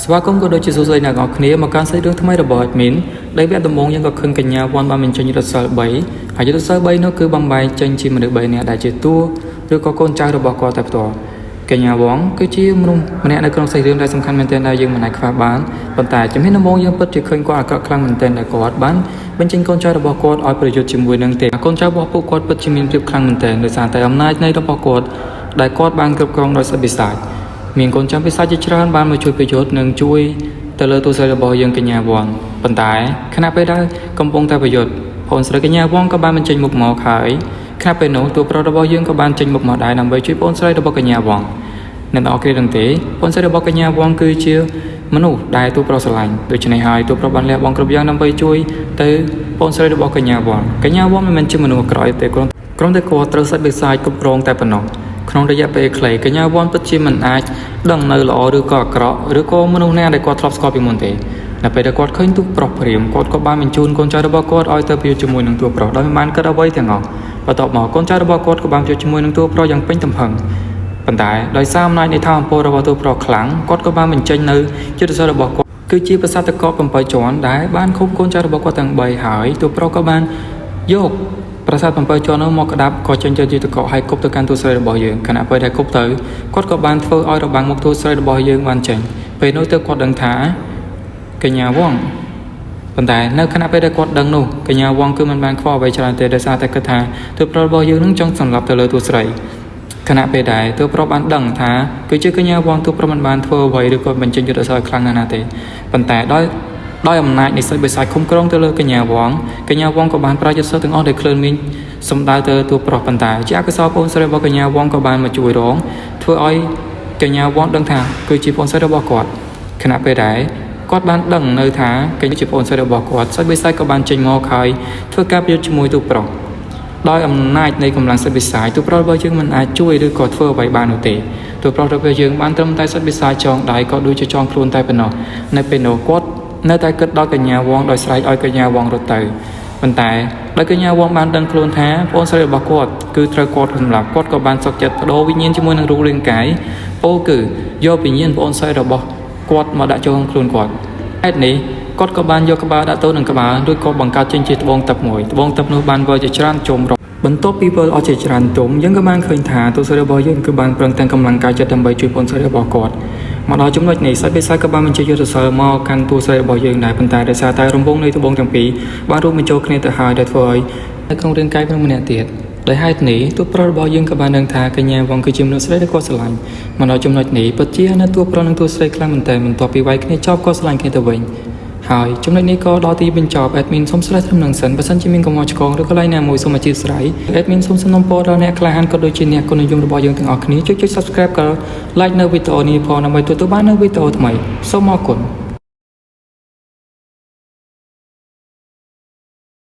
ស្វាគមន៍ក៏ដូចជាសួស្តីអ្នកទាំងអស់គ្នាមកកាន់សាច់រឿងថ្មីរបស់ admin ដែលវគ្គដំបូងយើងក៏ឃើញកញ្ញាវ៉ាន់បានបញ្ចេញរថសិល3ហើយរថសិល3នោះគឺបំបែកចេញជាមនុស្ស3នាក់ដែលជាតួឬក៏កូនចៅរបស់គាត់តែផ្ទាល់កញ្ញាវងគឺជាមនុស្សម្នាក់នៅក្នុងសាច់រឿងដែលសំខាន់មែនទែនដែលយើងមិនអាចខ្វះបានប៉ុន្តែជំហានដំបូងយើងពិតជាឃើញគាត់អាក្រក់ខ្លាំងមែនទែនដែលគាត់បានបញ្ចេញកូនចៅរបស់គាត់ឲ្យប្រយុទ្ធជាមួយនឹងទេកូនចៅរបស់ពួកគាត់ពិតជាមានភាពខ្លាំងមែនទែនដោយសារតែអំណាចនៃរបស់គាត់ដែលគាត់បានគ្រប់គ្រងដោយសិទ្ធិបិសាច មានកូនចាំពិសាជាច្រើនបានមកជួយប្រយុទ្ធនិងជួយទៅលើទូស្រីរបស់យើងកញ្ញាវងប៉ុន្តែខណៈពេលដែលកំពុងតែប្រយុទ្ធប្អូនស្រីកញ្ញាវងក៏បានបញ្ចេញមុខមកហើយខណៈពេលនោះតួប្រុសរបស់យើងក៏បានចេញមុខមកដែរដើម្បីជួយប្អូនស្រីរបស់កញ្ញាវងអ្នកនរគ្នាដឹងទេប្អូនស្រីរបស់កញ្ញាវងគឺជាមនុស្សដែលតួប្រុសស្រឡាញ់ដូច្នេះហើយតួប្រុសបានលះបង់គ្រប់យ៉ាងដើម្បីជួយទៅប្អូនស្រីរបស់កញ្ញាវងកញ្ញាវងមិនមែនជាមនុស្សអាក្រក់ទេគ្រាន់គ្រាន់តែគាត់ត្រូវសាច់បិសាចគ្រប់គ្រងតែប៉ុណ្ណោះក្នុងរយៈពេលខ្លីកញ្ញាវ៉ាន់ពិតជាមិនអាចដឹងនៅល្អឬក៏អាក្រក់ឬក៏មនុស្សណាដែលគាត់ធ្លាប់ស្គាល់ពីមុនទេនៅពេលដែលគាត់ឃើញទូប្រុសព្រាមគាត់ក៏បានបញ្ជូនកូនចៅរបស់គាត់ឲ្យទៅប្រយុទ្ធជាមួយនឹងទូប្រុសដោយមិនបានគិតអ្វីទាំងអស់បន្ទាប់មកកូនចៅរបស់គាត់ក៏បានប្រយុទ្ធជាមួយនឹងទូប្រុសយ៉ាងពេញទំហឹងប៉ុន្តែដោយសារអំណាចនៃធម៌ពលរបស់ទូប្រុសខ្លាំងគាត់ក៏បានបញ្ចេញនៅយុទ្ធសាស្ត្ររបស់គាត់គឺជាប្រាសាទតក7ជាន់ដែលបានឃុំកូនចៅរបស់គាត់ទាំង3ហើយទូប្រុសក៏បានយក ប្រាសាទ7ជាន់នោះមកក្តាប់ក៏ចេញទៅជាតកហើយគប់ទៅកាន់ទូស្រីរបស់យើងខណៈពេលដែលគប់ទៅគាត់ក៏បានធ្វើឲ្យរបាំងមុខទូស្រីរបស់យើងបានចេញពេលនោះទៅគាត់ដឹងថាកញ្ញាវងប៉ុន្តែនៅខណៈពេលដែលគាត់ដឹងនោះកញ្ញាវងគឺមិនបានខ្វល់អ្វីច្រើនទេដោយសារតែគិតថាទូប្រុសរបស់យើងនឹងចង់សម្លាប់ទៅលើទូស្រីខណៈពេលដែលទូប្រុសបានដឹងថាគឺជាកញ្ញាវងទូប្រុសមិនបានធ្វើអ្វីឬក៏បញ្ចេញយុទ្ធសាស្ត្រខ្លាំងណាស់ណាទេប៉ុន្តែដោយដោយអំណាចនៃសាច់បិសាចឃុំក្រងទៅលើកញ្ញាវងកញ្ញាវងក៏បានប្រើយុទ្ធសាស្ត្រទាំងអស់ដែលក្លឿនមានសម្ដៅទៅទូប្រុសប៉ុន្តែជាអកុសលបងស្រីរបស់កញ្ញាវងក៏បានមកជួយរងធ្វើឲ្យកញ្ញាវងដឹងថាគឺជាបងស្រីរបស់គាត់ខណៈពេលដែលគាត់បានដឹងនៅថាកញ្ញាជាបងស្រីរបស់គាត់សាច់បិសាចក៏បានចេញមកហើយធ្វើការប្រយុទ្ធជាមួយទូប្រុសដោយអំណាចនៃកម្លាំងសាច់បិសាចទូប្រុសរបស់យើងមិនអាចជួយឬក៏ធ្វើអ្វីបាននោះទេទូប្រុសរបស់យើងបានត្រឹមតែសាច់បិសាចចងដៃក៏ដូចជាចងខ្លួនតែប៉ុណ្ណោះនៅពេលនោះគាត់នៅតែគិតដល់កញ្ញាវងដោយស្រែកឲ្យកញ្ញាវងរត់ទៅប៉ុន្តែដោយកញ្ញាវងបានដឹងខ្លួនថាប្អូនស្រីរបស់គាត់គឺត្រូវគាត់សម្លាប់គាត់ក៏បានសុខចិត្តបដូរវិញ្ញាណជាមួយនឹងរូបរាងកាយពោលគឺយកវិញ្ញាណប្អូនស្រីរបស់គាត់មកដាក់ចូលក្នុងខ្លួនគាត់ហេតុនេះគាត់ក៏បានយកក្បាលដាក់ទៅនឹងក្បាលរួចក៏បង្កើតចេញជាត្បូងទឹកមួយត្បូងទឹកនោះបានវិលជាច្រើនជុំបន្ទាប់ពីវិលអស់ជាច្រើនទុំយើងក៏បានឃើញថាទូស្រីរបស់យើងគឺបានប្រឹងទាំងកម្លាំងកាយចិត្តដើម្បីជួយប្អូនស្រីរបស់គាត់មកដល់ចំណុចនេះសាច់បិសាចក៏បានបញ្ជាយុទ្ធសាស្ត្រមកកាន់ទូស្រីរបស់យើងដែរប៉ុន្តែដោយសារតែរង្វង់នៃត្បូងទាំងពីរបានរួមបញ្ចូលគ្នាទៅហើយដែលធ្វើឲ្យនៅក្នុងរាងកាយមនុស្សម្នាក់ទៀតដោយហេតុនេះទូប្រុសរបស់យើងក៏បានដឹងថាកញ្ញាវងគឺជាមនុស្សស្រីដែលគាត់ស្រឡាញ់មកដល់ចំណុចនេះពិតជានៅទូប្រុសនិងទូស្រីខ្លាំងមែនទែនបន្ទាប់ពីវាយគ្នាចប់ក៏ស្រឡាញ់គ្នាទៅវិញហើយចំណុចនេះក៏ដល់ទីបញ្ចប់ admin សូមស្លេះត្រឹមនឹងសិនបើសិនជាមានកំហុសឆ្គងឬកន្លែងណាមួយសូមអធិស្ឋាន admin សូមសំណូមពរដល់អ្នកក្លាហានក៏ដូចជាអ្នកគុណនិយមរបស់យើងទាំងអស់គ្នាជួយចុច subscribe ក៏ like នៅវីដេអូនេះផងដើម្បីទទួលបាននូវវីដេអូថ្មីសូមអរគុណ។